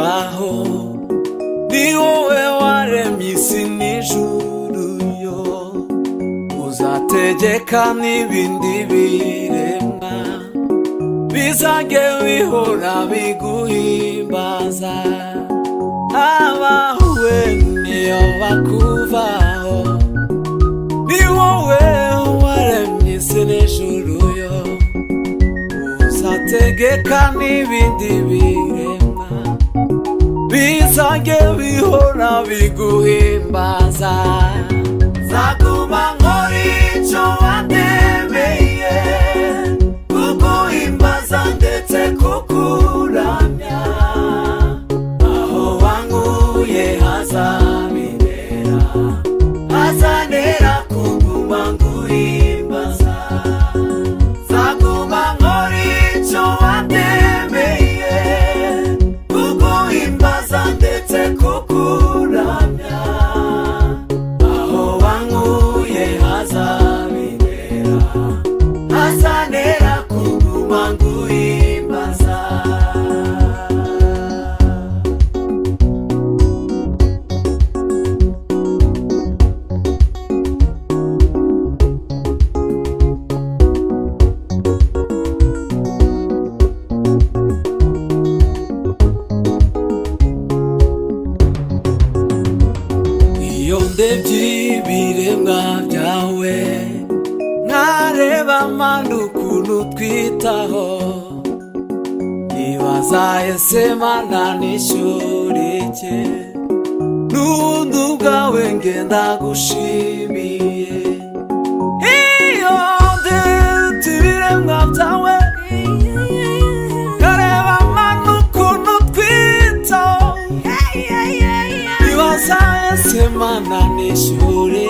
Bakuvaho. Ni wowe waremye isi n'ijuru, yo uzategeka n'ibindi biremwa bizajye bihora biguhimbaza. Abawe niyo bakuvaho. Ni wowe waremye isi n'ijuru, yo uzategeka n'ibindi biremwa bizajye bihora biguhimbaza. Nzaguma nkora icyo wandemeye, kuguhimbaza ndetse kukuramya. Aho wankuye hazabinera, hazanera kuguma nguhimbaza. Nzaguma nkora icyo wandemeye, kuguhimbaza ndetse kukuramya. Aho wankuye hazabinera, hazanera kuguma nguhimbaza. Iyo ndebye ibiremwa byawe, nkareba Mana ukuntu twitaho, nibaza: ese Mana nishyura iki? N'ubundi ubwawe ngenda gushimiye. Iyo ndebye ibiremwa byawe, nkareba Mana ukuntu twitaho, nibaza: ese Mana nishyura